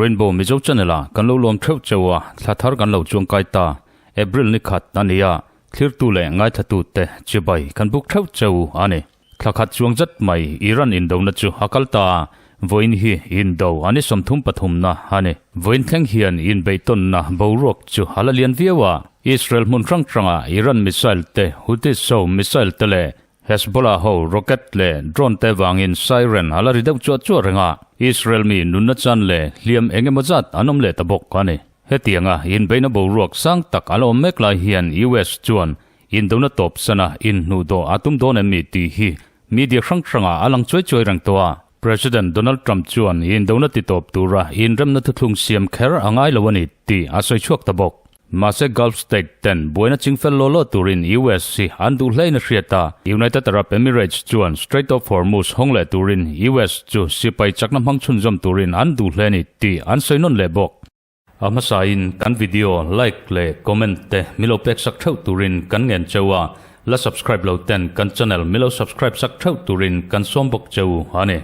Rainbow Mizo Channel ah kan lo lawm theuh cheu a, thla thar kan lo chuang kai ta. April ni khat a ni a, thlirtu leh ngaithlatu te chibai kan buk theuh cheu a ni. Thla khat chuang zat mai Iran indona chu a kal ta a, vawiin hi indo a ni 33 na a ni. Vawiin thleng hian inbeihtawnna boruak chu a la lian viau a, Israel hmun hrang hrangah Iran missile te, Houthis ho missile te leh Hezbollah ho rocket leh drone te vangin siren a la ri deuh chuah chuah reng a, Israel mi nunna chan leh hliam eng emaw zat an awm leh ta bawk a ni. Hetianga inbeihna boruak sang tak a la awm mek lai hian US chuan indona tawp sana inhnuhdawh a tum dawn em ni tih hi media hrang hrangah a lang chuai chuai reng tawh a. President Donald Trump chuan indona titawp tura inremna thuthlung siam kher a ngai lo a ni tih a sawi chhuak ta bawk. Mahse Gulf state ten buaina chingfel law law turin US hi an duh hlein a hriat a, United Arab Emirates chuan Strait of Hormuz hawng leh turin US chu sipai chakna hmang chhunzawm turin an duh hle a ni tih an sawi nawn leh bawk. A hmasain kan video like leh comment te milo pek sak theuh turin kan ngen cheu a, la subscribe lo ten kan channel milo subscribe sak theuh turin kan sawm bawk cheu a ni.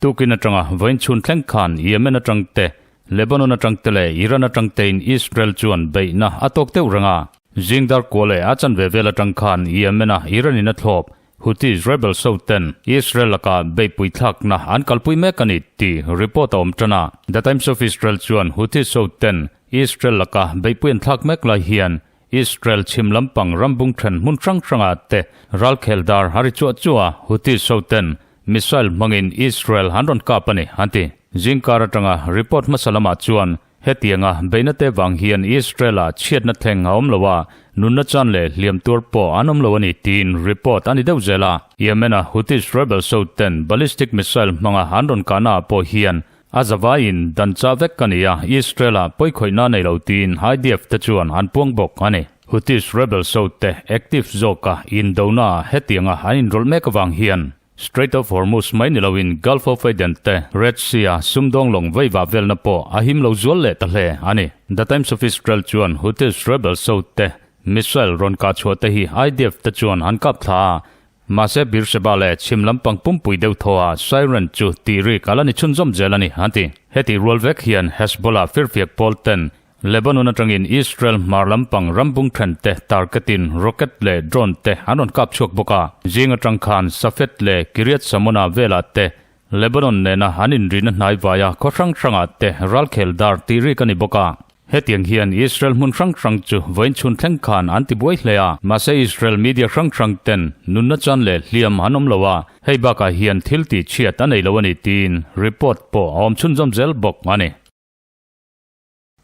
Tukin atanga vawiin chhun thleng khan Yemen atang te, Lebanon atang te leh Iran atang tein Israel chuan beihna a tawk deuh reng a. Zingdar kua leh a chanve vel atang khan Yemen-a Iran in a thlawp Houthis rebels ho ten Israel lakah beihpui thlakna an kalpui mek a ni tih report a awm tan a. The Times of Israel chuan Houthis ho ten Israel laka beihpui an thlak mek lai hian Israel chhim lampang rambung then hmun hrang hrangah te ralkhel dar a ri chuah chuah a, Houthis ho ten Missile hmangin Israel an rawn kap a ni, an ti. Zingkar atanga report hmasa lamah chuan hetianga beihna te vang hian Israel-ah chhiatna thleng a awm lo a, nunna chan leh hliam tuar pawh an awm lo a ni tiin report a ni deuh zel a. Yemen-a Houthis rebels ho ten ballistic missile hmanga an rawn kahna ah pawh hian a zavaiin dan chah vek a ni a, Israel-ah pawikhawihna nei lo tiin IDF te chuan an puang bawk a ni. Houthis rebels ho te active zawka indona ah hetianga an inrawlh mek avang hian Strait of Hormuz mai ni loin Gulf of Aden te Red Sea-a sumdawng lawng veivah velna pawh a him lo zual leh ta hle a ni. The Times of Israel chuan Houthis rebels ho te missile rawn kah chhuah te hi IDF te chuan an kap thla a, mahse Beersheba leh chhim lampang pumpui deuh thaw a siren chu tih rik a la ni chhunzawm zel a ni, an ti. Heti rual vek hian Hezbollah firfiak pawl ten Lebanon atangin Israel hmar lampang rambung then te target-in rocket leh drone te an rawn kap chhuak bawk a. Zing atang khan Safed leh Kiryat Samona velah te Lebanon nena an inrina hnai vaia khaw hrang hrangah te ralkhel dar tih rik a ni bawk a. Hetiang hian Israel hmun hrang hrang chu vawiin chhun thleng khan an ti buai hle a. Mahse Israel media hrang hrang ten nunna chan leh hliam an awm lo a, hei bakah hian thil tih chhiat a nei lo a ni tiin report pawh a awm chhunzawm zel bawk a ni.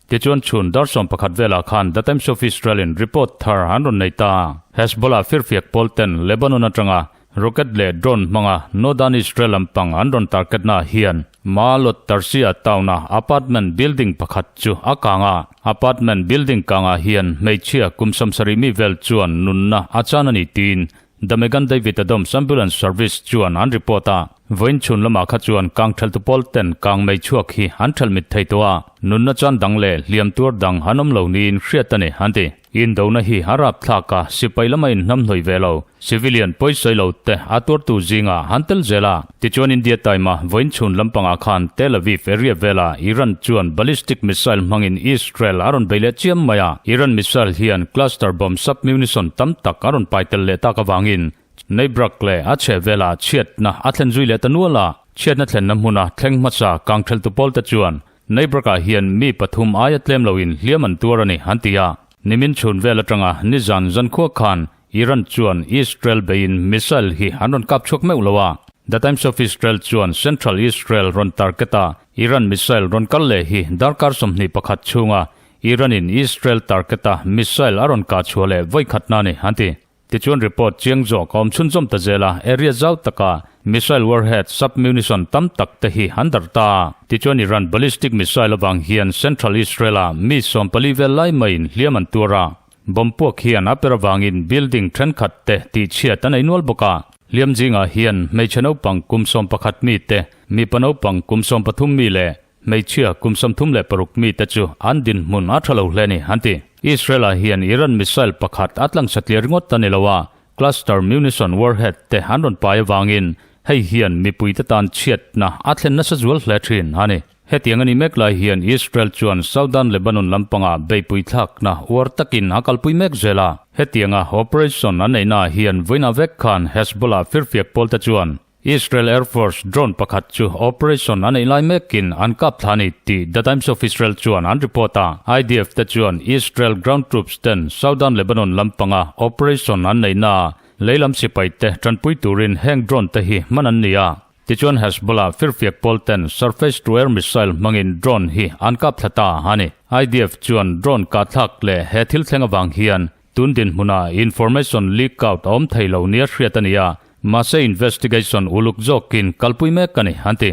Tichuan chhun dar 11 velah khan The Times of Israel-in report thar an rawn nei ta. Hezbollah firfiak pawl ten Lebanon atanga rocket leh drone hmanga Northern Israel lampang an rawn target-na hian Maalot Tarsia town-a apartment building pakhat chu a kang a. Apartment building kangah hian hmeichhia kum 70 mi vel chuan nunna a chan a ni tiin The Megan David Adams Ambulance Service chuan an report a, vawiin chhun lamah kha chuan kang theltu pawl ten kang mei chhuak hi an thelh mit thei tawh a, nunna chan dang leh hliam tuar dang an awm lo niin hriat a ni, an ti. Indona hi a rapthlak a, sipai lama inhnamhnawih ve lo, civilian pawisawi lo te a tuartu zingah an tel zel a. Tichuan India Time-a vawiin chhun lampangah khan Tel Aviv area velah Iran chuan ballistic missile hmangin Israel a rawn bei leh chiam mai a. Iran missile hian cluster bomb submunition tam tak a rawn pai tel leh tak avangin Neibrak leh a chheh velah chhiatna a thlen zui leh ta nual a. Chhiatna thlenna hmuna thleng hmasa kangtheltu pawlte chuan Neibrakah hian mi pathum aia tlem loin hliam an tuar a ni, an ti a. Nimin chhun vel atanga nizan zankhua khan Iran chuan Israel beiin missile hi an rawn kap chhuak meuh lo a. The Times of Israel chuan Central Israel rawn target a, Iran missile rawn kal leh hi darkar 21 chhunga Iran-in Israel target a missile a rawn kah chhuah leh vawi khatna a ni, an ti. Tichuan report chiang zawk a awm chhunzawm ta zel a, area zau taka missile warhead submunition tam tak te hi an darh ta a. Tichuan Iran ballistic missile avang hian Central Israel-a mi 14 vel lai maiin hliam an tuar a. Bomb puak hian a per avangin building thenkhat te tihchhiat a nei nual bawk a. Hliam zingah hian hmeichhe naupang kum 11 mi te, mipa naupang kum 13 mi leh hmeichhia kum 36 mi te chu an dinhmun a tha lo hle a ni, an ti. Israel ah hian Iran missile pakhat a tlang satliah ringawt a ni lo a, cluster munition warhead te an rawn pai avangin hei hian mipuite tan chhiatna a thlen nasa zual hle thin a ni. Hetiang a nih mek lai hian Israel chuan Southern Lebanon lampangah beihpui thlakna uar takin a kalpui mek zel a. Hetianga operation an neihnaah hian vawiinah vek khan Hezbollah firfiak pawlte chuan Israel Air Force drone pakhat chu operation a neih lai mekin an kap thla a ni tih The Times of Israel chuan an report a. IDF te chuan Israel ground troops ten Southern Lebanon lampanga operation an neihnaah leilam sipai te tanpui turin heng drone te hi hman an ni a. Tichuan Hezbollah firfiak pawl ten surface to air missile hmangin drone hi an kap thla ta a ni. IDF chuan drone kah thlak leh he thil thleng avang hian tun dinhmunah information leak out a awm thei lo nia hriat a ni a, mahse investigation uluk zawkin kalpui mek a ni, an ti.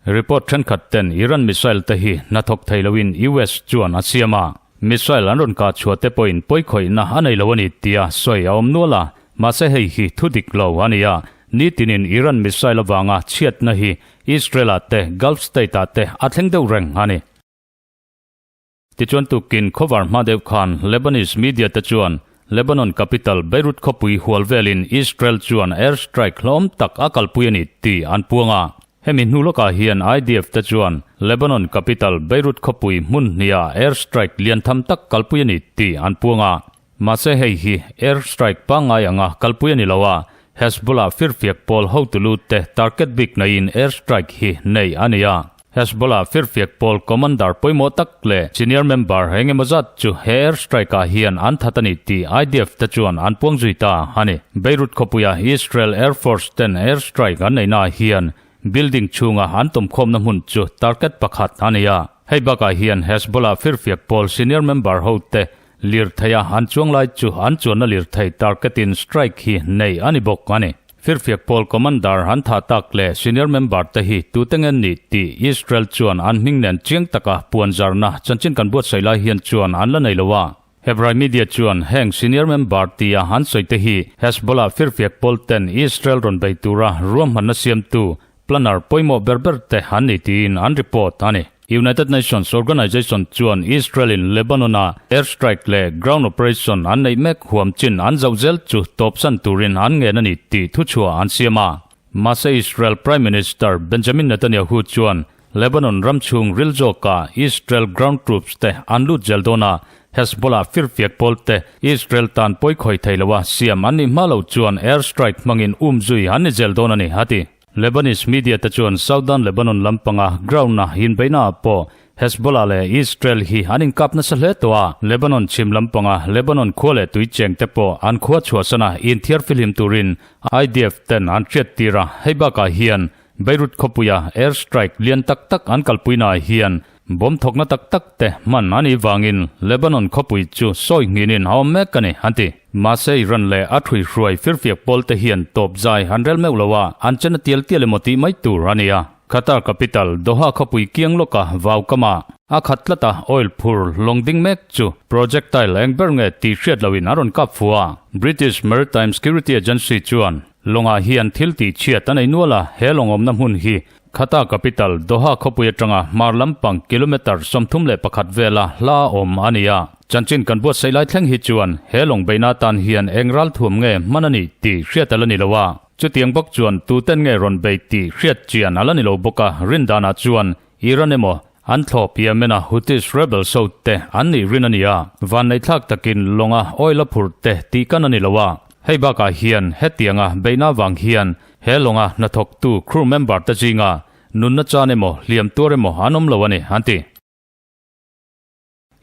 Report thenkhat ten Iran missile te hi hnathawk thei loin US chuan a siam a, missile an rawn kah chhuah te pawhin pawikhawihna a nei lo a ni tia sawi a awm nual a, mahse hei hi thu dik lo a ni a, nitinin Iran missile avanga chhiatna hi Israel-ah te Gulf state-ah te a thleng deuh reng a ni. Tichuan tukin khawvar hma deuh khan Lebanese media te chuan Lebanon capital Beirut khawpui hual velin Israel chuan air strike hlawm tak a kalpui a ni tih an puang a. Hemi hnu lawkah hian IDF te chuan Lebanon capital Beirut khawpui hmun hniha air strike lian tham tak kalpui a ni tih an puang a. Mahse hei hi air strike pangngai anga kalpui a ni lo a, Hezbollah firfiak pawl hotu lut te target bik naiin air strike hi nei a ni a. Hezbollah firfiak pawl commander pawimawh tak leh senior member eng emaw zat chu he air strike ah hian an that a ni tih IDF te chuan an puang zui ta a ni. Beirut khawpuia Israel Air Force ten air strike an neihna ah hian building chhunga an tawmkhawmna hmun chu target pakhat a ni a. Hei bakah hian Hezbollah firfiak pawl senior member hote Lirtheia an chuang lai chu an chuanna lirthei target-in strike hi nei a ni bawk a ni. Firfiak pawl commander an thah tak leh senior member te hi tute nge nih tih Israel chuan an hming nen chiang taka puan zarna chanchin kan buatsaih lai hian chuan an la nei lo a. Hebrai media chuan heng senior member tia an sawi te hi Hezbollah firfiak pawl ten Israel rawn bei tura ruahmanna siamtu planner pawimawh ber ber te an ni tiin an report a ni. United Nations Organization chuan Israel-in Lebanon-a airstrike leh ground operation an neih mek huam chin an zoh zel chu tawpsan turin an ngen a ni tih thuchhuah an siam a. Mahse Israel Prime Minister Benjamin Netanyahu chuan Lebanon ram chhung ril zawkah Israel ground troops te an lut zel dawn a, Hezbollah firfiak pawl te Israel tan pawikhawih thei loa siam an nih hma lo chuan airstrike hmangin umzui an ni zel dawn a ni, a ti. Lebanese media te chuan Southern Lebanon lampanga ground-a inbeihnaah pawh Hezbollah leh Israel hi an inkap nasa hle tawh a. Lebanon chhim lampanga Lebanon khua leh tui cheng te pawh an khua chhuahsana inthiar fihlim turin IDF ten an hriattir a. Hei bakah hian Beirut khawpuia air strike lian tak tak an kalpuinaah hian Bomb thawkna tak tak te hman a nih vangin Lebanon khawpui chu sawi nghinin a awm mek a ni, an ti. Mahse Iran leh a ṭhuihruai firfiak pawl te hian tawp zai an rel meuh lo a, an chen a tial tial emaw tih mai tur a ni a. Qatar capital Doha khawpui kiang lawka vau kama a khat tlat a, oil phur lawng ding mek chu projectile eng ber nge tih hriat loin a rawn kap fu a. British Maritime Security Agency chuan lawngah hian thil tih chhiat a nei nual a, he lawng awmna hmun hi Qatar capital Doha khawpui atanga hmar lampang kilometre 31 vela hla awm a ni a. Chanchin kan buatsaih lai thleng hi chuan he lawng beihna atan hian eng ralthuam nge hman a nih tih hriat a la ni lo a. Chutiang bawk chuan tuten nge rawn bei tih hriat chian a la ni lo bawk a, rindanah chuan Iran emaw an thlawp Yemen-a Houthis rebels ho te an nih rin a ni a. Vanneihthlak takin lawnga oil a phurh te tih kan a ni lo a. Hei bakah hian hetianga beihna vang hian He lawnga hnathawktu crew member te zinga nunna chan emaw hliam tuar emaw an awm lo a ni, an ti.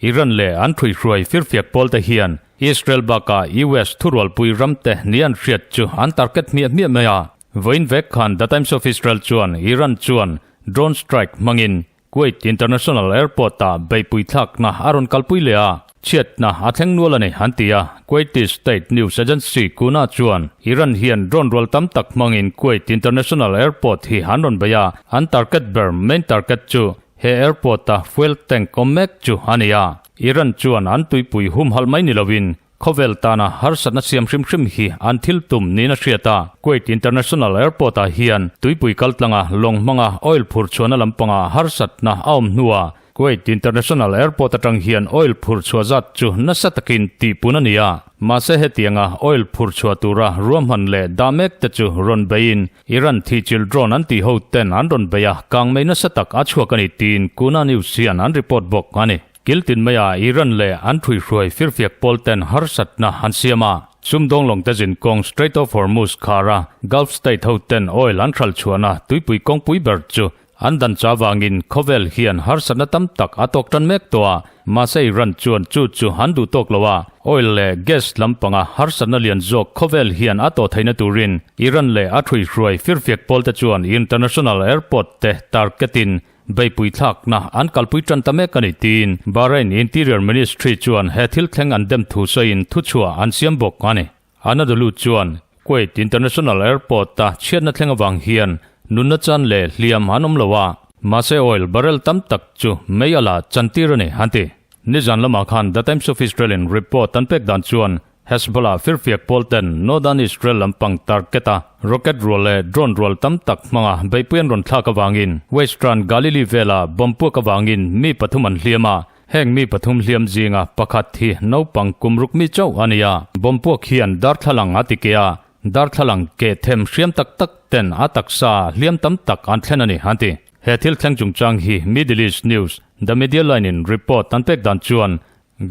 Iran leh an ṭhuihruai firfiak pawl te hian Israel bakah US thurualpui ram te ni an hriat chu an target hmiah hmiah mai a. Vawiin vek khan The Times of Israel chuan Iran chuan drone strike hmangin Kuwait International Airport-ah beihpui thlakna a rawn kalpui leh a, chhiatna a thleng nual a ni, an ti a. Kuwaiti state news agency Kuna chuan Iran hian drone rual tam tak hmangin Kuwait International Airport hi an rawn bei a, an target ber, main target, chu he airport-a fuel tank awm mek chu a ni a. Iran chuan an tuipui humhalh mai ni loin Khawvel tana harsatna siam hrim hrim hi an thil tum niin a hriat a. Kuwait International Airport-ah hian tuipui kaltlanga lawng hmanga oil phur chhuahna lampanga harsatna a awm hnuah. Kuwait International Airport atang hian oil phurh chhuah zat chu nasa takin tihpun a ni a, mahse hetianga oil phurh chhuah tura ruahman leh dah mek te chu rawn beiin Iran thihchilh drone an tih ho ten an rawn bei a, kangmei nasa tak a chhuak a ni tiin Kuna News hian an report bawk a ni. Kiltin maia Iran leh an thuihhruai firfiak pawl ten harsatna an siam a, sumdawng lawngte zin kawng Strait of Hormuz khara Gulf state ho ten oil an hralh chhuahna tuipui kawngpui ber chu An dan cha vangin khawvel hian harsatna tam tak a tawk tan mek tawh a, mahse Iran chuan chu chu an duh tawk lo a, oil leh gas lampanga harsatna lian zawk khawvel hian a tawh theihna turin Iran leh a ṭhuihruai firfiak pawlte chuan international airport te target-in beihpui thlakna an kalpui tan ta mek a ni tiin Bahrain Interior Ministry chuan he thil thleng an dem thu sawiin thuchhuah an siam bawk a ni. Anadolu chuan Kuwait International Airport-a chhiatna thleng avang hian nunna chan leh hliam an awm lo a, mahse oil barrel tam tak chu mei a la chantir a ni, an ti. Nizan lamah khan The Times of Israel-in report an pek dan chuan Hezbollah firfiak pawl ten Northern Israel lampang target-a rocket rual leh drone rual tam tak hmanga beihpui an rawn thlak avangin Western Galilee vela bomb puak avangin mi pathum an hliam a, Heng mi pathum hliam zinga pakhat hi naupang kum ruk mi chauh a ni a, bomb puak hian darthlalang a ti ke a, darthlalang keh them hriam tak tak ten a taksa hliam tam tak an thlen a ni, an ti. He thil thleng chungchang hi Middle East News, The Media Line in report an pek dan chuan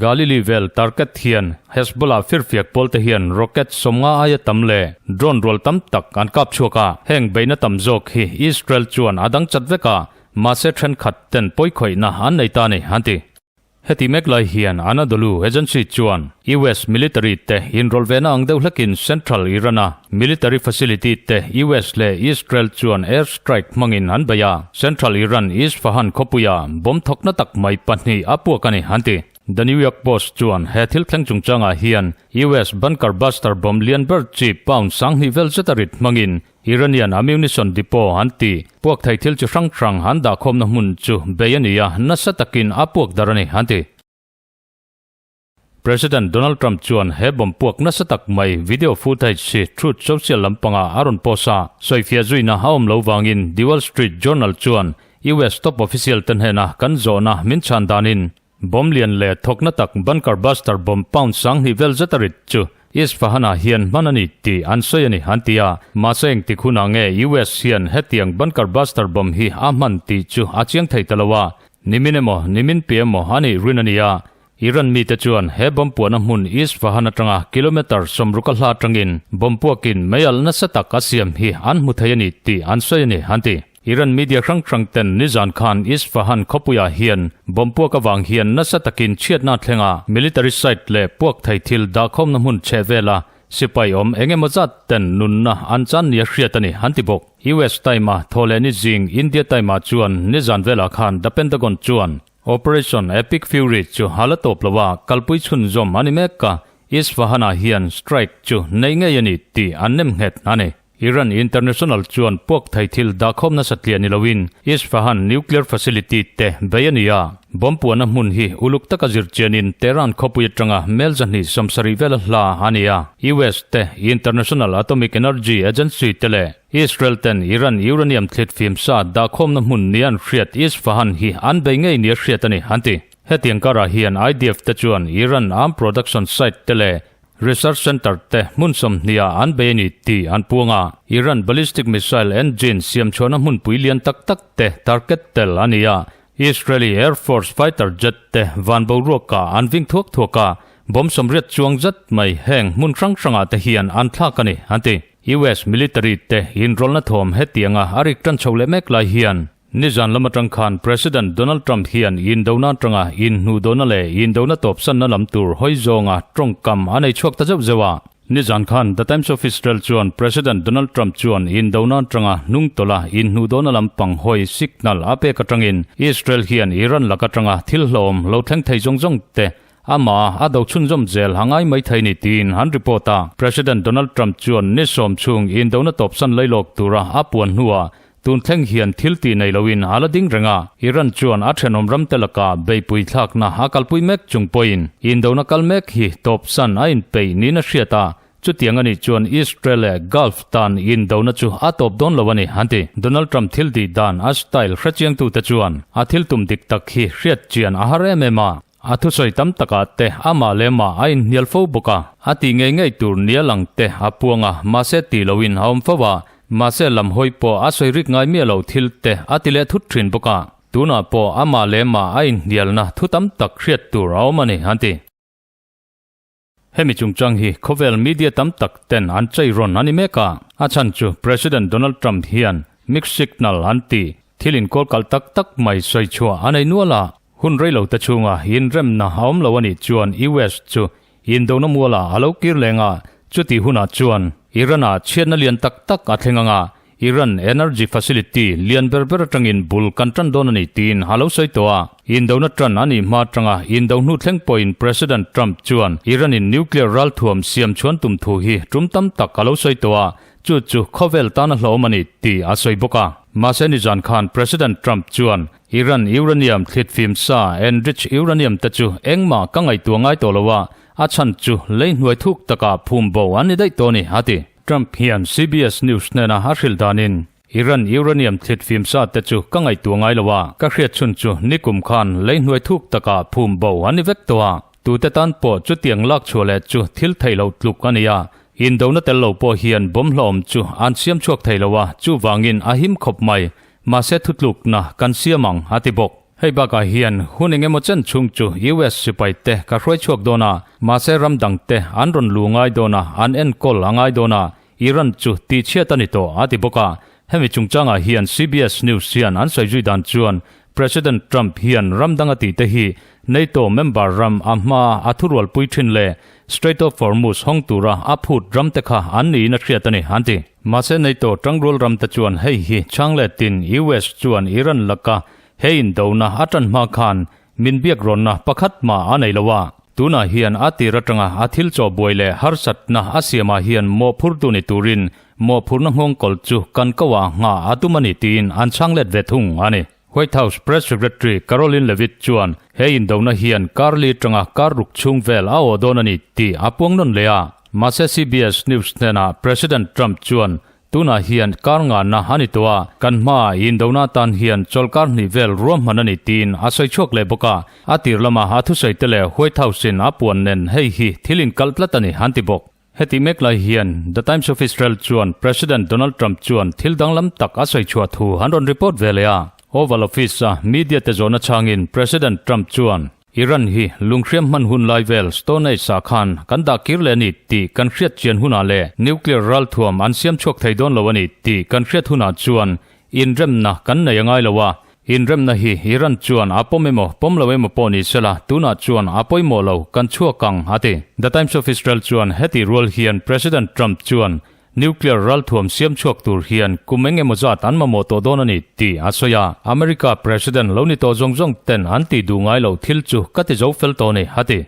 Galilee vel target hian Hezbollah firfiak pawl te hian rocket 50 aia tam leh drone rual tam tak an kap chhuak a, heng beihna tam zawk hi Israel chuan a dang chat vek a, Mahse thenkhat ten pawikhawihna an nei ta a ni, an ti. Heti mek lai hian Anadolu Agency chuan US military te inrawlh vehna ang deuh hlekin Central Iran-a military facility te US leh Israel chuan air strike hmangin an bei a, Central Iran Isfahan khawpuia bomb thawkna tak mai pahnih a puak a ni, an ti. The New York Post chuan he thil thleng chungchangah hian US bunker buster bomb lian ber chi pound 2000 vel zeta rit hmangin Iranian ammunition depot an ti. Puak thei thil chi hrang hrang an dahkhawmna hmun chu bei a ni a, nasa takin a puak dar a ni, an ti. President Donald Trump chuan he bomb puak nasa tak mai video footage hi Truth Social lampangah a rawn post a, sawifiah zuina a awm lo vangin The Wall Street Journal chuan US top official te hnena kan zawhna min chhan danin Bomb lian leh thawkna tak bunker buster bomb pound 2000 vel zet a rit chu Isfahan-ah hian hman a ni tih an sawi a ni, an ti a. Mahse engtik hunah nge US hian hetiang bunker buster bomb hi a hman tih chu a chiang thei ta lo a, nimin emaw nimin piah emaw a nih rin a ni a. Iran mite chuan he bomb puahna hmun Isfahan atanga kilometre 60 a hla atangin bomb puakin mei alh nasa tak a siam hi an hmu thei a ni tih an sawi a ni, an ti. Iran media hrang hrang ten nizan khan Isfahan khawpuiah hian bomb puak avang hian nasa takin chhiatna thleng a, military site leh puak thei thil dahkhawmna hmun chheh vela sipai awm eng emaw zat ten nunna an chan nia hriat a ni, an ti bawk. US time-a thawhleh ni zing India time-ah chuan nizan velah khan The Pentagon chuan Operation Epic Fury chu a la tawp lo a, kalpui chhunzawm a ni mek a, Isfahan-ah hian strike chu neih ngei a ni tih an nem nghet a ni. Iran International chuan puak thei thil dahkhawmna satliah ni loin Isfahan nuclear facility te bei a ni a. Bomb puahna hmun hi uluk taka zir chianin Tehran khawpui atanga mel 270 vela hla a ni a. US te International Atomic Energy Agency te leh Israel ten Iran uranium thlit fim sa dahkhawmna hmun nia an hriat Isfahan hi an bei ngei nia hriat a ni, an ti. Hetiang karah hian IDF te chuan Iran arm production site te leh Research Center te hmun 20 ah an bei a ni tih an puang a, Iran ballistic missile engine siam chhuahna hmunpui lian tak tak te target tel a ni a, Israeli Air Force fighter jet te van boruakah an ving thuak thuak a, bomb 80 chuang zat mai heng hmun hrang hrangah te hian an thlak a ni, an ti. US military te inrawlna thawm hetianga a rik tan chho leh mek lai hian Nizan lam atang khan President Donald Trump hian indona atanga inhnuhdawhna leh indona tawpsanna lam tur hawi zawnga tawngkam a nei chhuak ta zeuh zeuh a. Nizan khan The Times of Israel chuan President Donald Trump chuan indona atanga hnung tawlha inhnuhdawhna lam pang hawi signal a pek atangin Israel hian Iran lak atanga thil hlawm lo thleng thei zawng zawng te amah a do chhunzawm zel a ngai mai thei ni tiin an report a. President Donald Trump chuan ni 10 chhung indona tawpsan lailawk tura a puan hnuah Tun thleng hian thil tih nei loin a la ding reng a, Iran chuan a thenawm ramte lakah beihpui thlakna a kalpui mek chung pawhin indona kal mek hi tawpsan a inpeih niin a hriat a. Chutiang a nih chuan Israel leh Gulf tan indona chu a tawp dawn lo a ni, an ti. Donald Trump thil tih dan a style hrechiangtute chuan a thil tum dik tak hi hriat chian a har em em a. A thusawi tam takah te amah leh mah a inhnial fo bawk a, a tih ngei ngei tur nia lang te a puang a, mahse tih loin a awm fo a, mahse lam hawi pawh a sawi rik ngai miah lo thil te a ti leh thut thin bawk a, tunah pawh amah leh mah a inhnialna thu tam tak hriat tur a awm a ni, an ti. Hemi chungchang hi khawvel media tam tak ten an chei rawn a ni mek a, a chhan chu President Donald Trump hian mixed signal an ti thil inkawl kalh tak tak mai sawi chhuah a nei nual a, hun rei lo te chhunga inremna a awm lo a nih chuan US chu indona mualah a lo kir leng a, chuti hunah chuan Iran-ah chhiatna lian tak tak a thleng ang a, Iran energy facility lian ber ber atangin bul kan tan dawn a ni tiin a lo sawi tawh a. Indona tan a nih hma atanga indo hnu thleng pawhin President Trump chuan Iran-in nuclear ralthuam siam chhuan tum thu hi tum tam tak a lo sawi tawh a, chu chu khawvel tan a hlawm a ni tih a sawi bawk a. Mahse nizan khan President Trump chuan Iran uranium thlitfim sa enrich uranium te chu engmah ka ngaihtuah ngai tawh lo a, a chhan chu lei hnuai thuk takah phum bo an ni daih tawh a ni a ti. Trump hian CBS News hnena a hrilh danin, Iran uranium thlit fim sa te chu ka ngaihtuah ngai lo a, ka hriat chhun chu nikum khan lei hnuai thuk takah phum bo an ni vek tawh a, tute tan pawh chutiang lak chhuah leh chu thil theih loh tluk a ni a, indona tel lo pawh hian bomb hlawm chu an siam chhuak thei lo a, chuvangin a him khawp mai, mahse thutlukna kan siam ang, a ti bawk. Hei bakah hian hun eng emaw chen chhung chu US sipai te ka hruai chhuak dawn a, mahse ram dang te an rawn lu ngai dawn a, an enkawl a ngai dawn a, Iran chu tihchhiat a ni tawh a ti bawk a. Hemi chungchangah hian CBS News hian an sawi zui dan chuan President Trump hian ram dang a tih te hi NATO member ram a hma a thurualpui thin leh Strait of Hormuz hawng tura a phut ram te kha an niin a hriat a ni an ti. Mahse NATO tangrual ram te chuan hei hi chhang letin US chuan Iran laka He indona a tan hma khan min biak rawnna pakhat mah a nei lo a, tunah hian a tir atanga a thil chaw buai leh harsatna a siamah hian mawhphurtu ni turin mawhphurna nghawngkawl chu kan koah nghah a tum a ni tiin an chhang let ve thung a ni. White House Press Secretary Karoline Leavitt chuan he indona hian kar li atanga kar ruk chhung vel a awh dawn a ni tih a puang nawn leh a, mahse CBS News hnenah President Trump chuan Tunah hian kar ngahna a ni tawh a, kan hmaah indona atan hian chawlhkar hnih vel ruahman a ni tiin a sawi chhuak leh bawk a. A tir lama a thusawi te leh White House-in a puan nen hei hi thil inkalh tlat a ni an ti bawk. Heti mek lai hian The Times of Israel chuan President Donald Trump chuan thil danglam tak a sawi chhuah thu an rawn report ve leh a. Oval Office-a media te zawhna chhangin President Trump chuan, Iran hi lunghriam hman hun lai vel Stone Age ah khan kan dah kir leh a ni tih kan hriat chian hunah leh nuclear ralthuam an siam chhuak thei dawn lo a ni tih kan hriat hunah chuan inremna kan nei a ngai lo a, inremna hi Iran chuan a pawm emaw pawm lo emaw pawh ni sela tunah chuan a pawimawh lo kan chhuak ang a ti. The Times of Israel chuan heti rual hian President Trump chuan Nuclear ralthuam siam chhuak tur hian kum eng emaw zat an mamawh tawh dawn a ni tih a sawi a. America President lo ni tawh zawng zawng ten an tih duh ngai loh thil chu ka ti zo fel tawh a ni, a ti.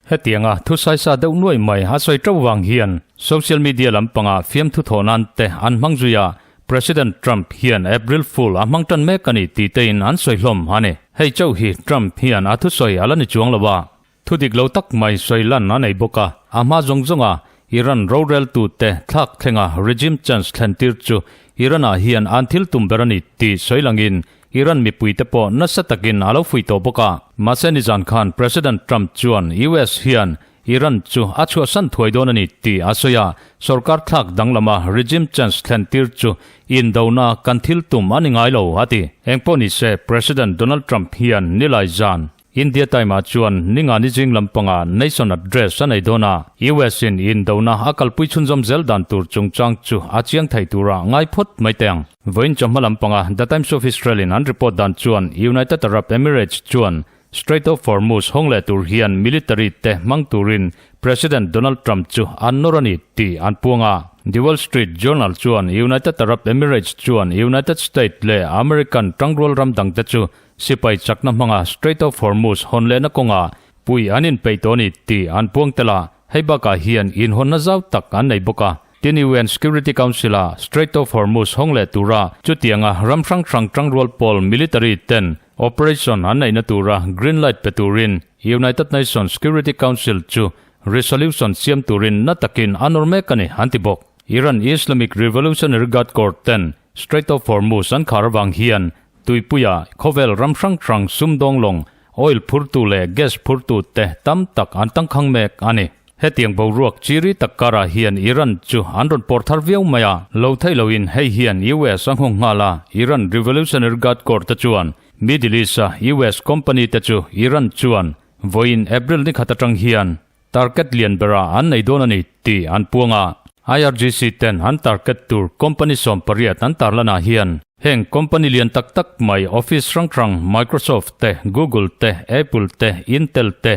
Hetianga thusaisa deuh nuai mai a sawi teuh vang hian social media lampangah fiamthu thawh nan te an hmang zui a, President Trump hian April Fool a hmang tan mek a ni tih tein an sawi hlawm a ni. Hei chauh hi Trump hian a thusawi a la ni chuang lo a, Thu dik lo tak mai sawi lan a nei bawk a, a hma zawng zawnga Iran roreltute thlak thlenga regime change thlen tir chu Iran-ah hian an thil tum ber a ni tih sawi langin Iran mipuite pawh nasa takin a lo fuih tawh bawk a. Mahse nizan khan President Trump chuan US hian Iran chu a chhuahsan thuai dawn a ni tih a sawi a, sorkar thlak danglama regime change thlen tir chu indona kan thil tum a ni ngai lo a ti. Engpawh nise President Donald Trump hian nilai zan India Time ah chuan ninga ni zing lampanga Nation Address a nei dawn a, US in indona a kalpui chhunzawm zel dan tur chungchang chu a chiang thei tura ngai phawt mai teh ang. Vawiin chawhma lampanga The Times of Israel in an report dan chuan United Arab Emirates chuan Strait of Hormuz hawng leh tur hian military te hmang turin President Donald Trump chu an nawr a ni tih an puang a. The Wall Street Journal chuan United Arab Emirates chuan United States leh American tangrual ram dangte chu Sipai chakna hmanga Strait of Hormuz hawn lehna kawngah pui an inpeih tawh a ni tih an puang tel a, hei bakah hian inhawnna zau tak an nei bawk a. Tin UN Security Council-a Strait of Hormuz hawng leh tura chutianga ram hrang hrang tangrual pawl military ten operation an neihna tura green light pe turin United Nations Security Council chu resolution siam turin na takin a nawr mek a ni, an ti bawk. Iran Islamic Revolutionary Guard Corps ten Strait of Hormuz an khar avang hian tuipuia khawvel ram hrang hrang sumdawng lawng, oil phurtu leh gas phurtu te tam tak an tangkhang mek a ni. Hetiang boruak chiri tak karah hian Iran chu an rawn pawr thar viau mai a, lo theih loin hei hian US a nghawng nghal a, Iran Revolutionary Guard Corps te chuan Middle East a US company te chu Iran chuan vawiin April ni khat atang hian target lian berah an nei dawn a ni tih an puang a. IRGC ten an target tur company 18 an tarlanah hian heng company lian tak tak mai office hrang hrang Microsoft te, Google te, Apple te, Intel te,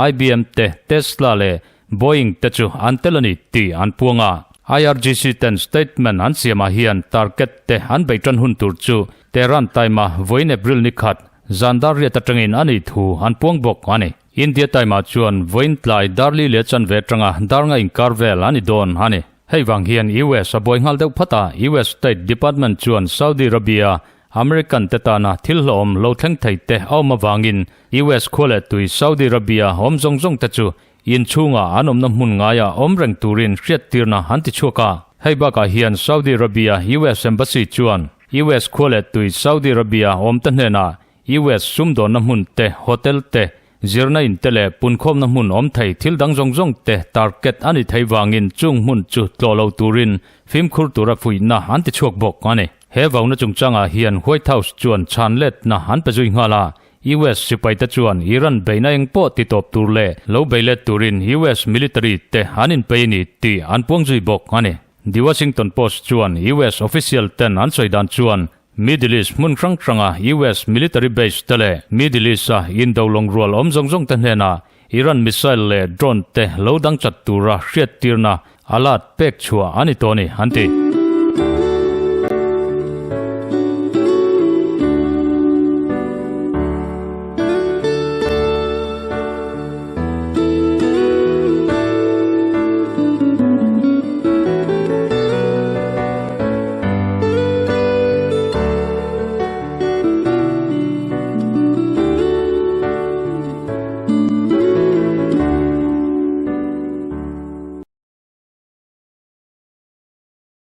IBM te, Tesla leh Boeing te chu an tel a ni tih an puang a. IRGC ten statement an siamah hian target te an beih tan hun tur chu Tehran time-a vawiin April ni khat zan dar riat atangin a nih thu an puang bawk a ni. India time-ah chuan vawiin tlai darli leh chanve atanga dar nga inkar vel a ni dawn a ni. Hei vang hian US a buai nghal deuh phat a, US State Department chuan Saudi Arabia American te tana thil hlawhawm lo thleng thei te a awm avangin US khua leh tui Saudi Arabia awm zawng zawng te chu inchhunga an awmna hmun ngaia awm reng turin hriattirna an ti chhuak a. Hei bakah hian Saudi Arabia US Embassy chuan US khua leh tui Saudi Arabia awm te hnenah US sumdawnna hmun te, hotel te, zirna in te leh punkhawmna hmun awm thei thil dang zawng zawng te target a ni thei vangin chung hmun chu tlawh lo turin fimkhur tura fuihna an ti chhuak bawk a ni. He vauna chungchangah hian White House chuan chhan letna an pe zui nghal a, US sipaite chuan Iran beihna eng pawh ti tawp tur leh lo bei let turin US military te an inpei a ni tih an puang zui bawk a ni. The Washington Post chuan US official ten an sawi dan chuan Middle East hmun hrang hranga US military base te leh Middle East-a indo lawng rual awm zawng zawng te hnenah Iran missile leh drone te lo dang chat tura hriattirna alert pek chhuah a ni tawh a ni, an ti.